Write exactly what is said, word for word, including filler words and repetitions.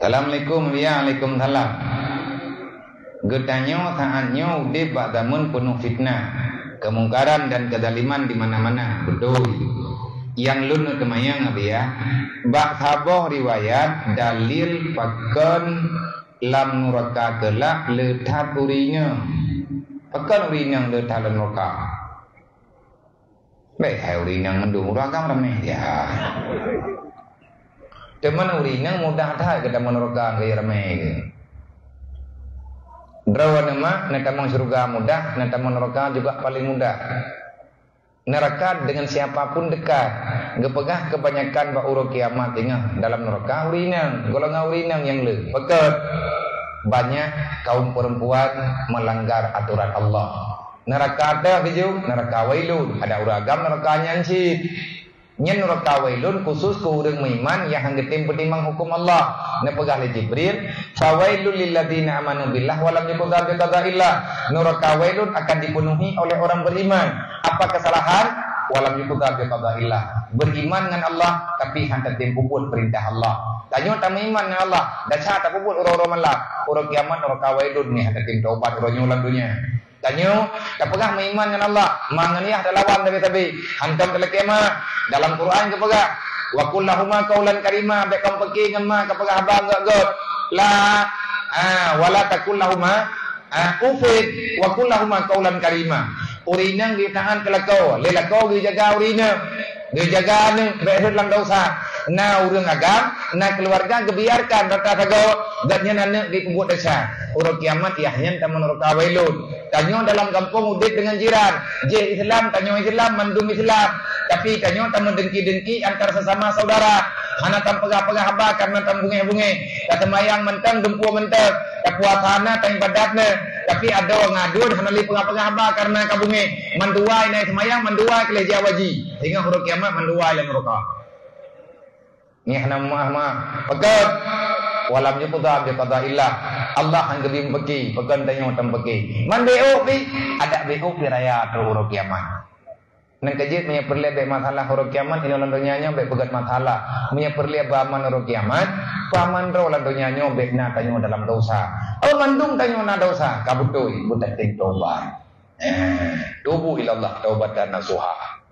Assalamualaikum. Ya, waalaikumsalam. Geutanyoe saat nyoe udeb bak zaman peunoh fitnah, keumungkaran dan keuzaliman di mana-mana. Beutôi. Nyang lôn neuk teumanyong, Abiya, bak saboh riwayat dalil pakon lam nuraka keulak le that ureuëng inong. Pakon ureuëng inong le that lam nuraka? Bèk hai ureuëng inong mandum, ureuëng agam ramé. Ya. Teuma ureuëng inong mudah that geutamong nuraka, gaya ramé. Droeneuh mak, neutamong syeuruga mudah, neutamong nuraka juga paling mudah. Neraka dengan siapapun dekat. Geupeugah keubanyakan bak uroe kiamat teungoh dalam neraka ureuëng inong, golongan ureuëng inong nyang le. Pakon? Banyak kaum perempuan melanggar aturan Allah. Neraka teuh geujok, neraka wailun. Ada ureuëng agam neraka nyan cit. Nyan neraka wailun khusus keu ureuëng meuiman nyang han geutem peutimang huköm Allah. Neupeugah lé Jibril, "Fawailul lilladzina amanu billah wa lam yuqda biqadaillah." Neraka wailun akan dipenuhi oleh orang beriman. Apa kesalahan? Wa lam yuqda biqadaillah. Beriman ngon Allah, tapi han tatem peubuet perintah Allah. Tanyoe tameuiman ngon Allah, desya tapeubuet uroe-uroe malam. Uroe kiamat neraka wailun nyan, han tatem taubat uroe nyoe lam donya. Tanyoe tapeugah meuiman ngon Allah, ma ngon yah talawan sabe-sabe. Hantom talakée ma. Dalam Quran geupeugah, "Wa qul lahuma qaulan karima," bèk kamoe peuke ngon ma kapeugah haba gét-gét. La, ah, "Wa la taqul lahuma, ah, uffin, wa qul lahuma qaulan karima." Ureuëng inong geutangan keu lakoe, lé lakoe geujaga ureuëng inong. Geujaga aneuëk bèk rhot lam desya. Na ureuëng agam, na keuluwarga geubiarkan rata sagoe, gobnyan aneuëk geupeubuet desya. Uroe kiamat yah nyan tamong nuraka wailun. Tanyoe dalam gampông udeb deungon jiran. Jih Islam, tanyoe Islam, mandum Islam. Tapi tanyoe tameudengki-dengki antar sesama saudara. Hana tapeugah-peugah haba kareuna tabungéh-bungéh. Taseumayang mantong, dumpeue mantong. Tapuasa na, taibadat na. Tapi adoe ngon aduen hana lé peugah-peugah haba kareuna ka bungéh. Mandua na seumayang, mandua ka lheueh jiawaji. Teungoh uroe kiamat mandua lam nuraka. Nyan hana meuah-meuah. Pakon? Wa lam yuqda biqadaillah. Allah han geubri peuke, pakon tanyoe tameupeuke. Man beuôk pih, adak beuôk pih raya trok uroe kiamat. Nyang keujeuet meunyoe peureulée bèk masalah uroe kiamat, inoe lam donya nyoe bèk peugét masalah. Meunyoe peureulée beuaman uroe kiamat, peuaman droe lam donya nyoe bèk na tanyoe dalam desya. Oh, mandum tanyoe na desya, ka beutôi, beutatem taubat. Eh, tubu ilallah taubatan nasuha.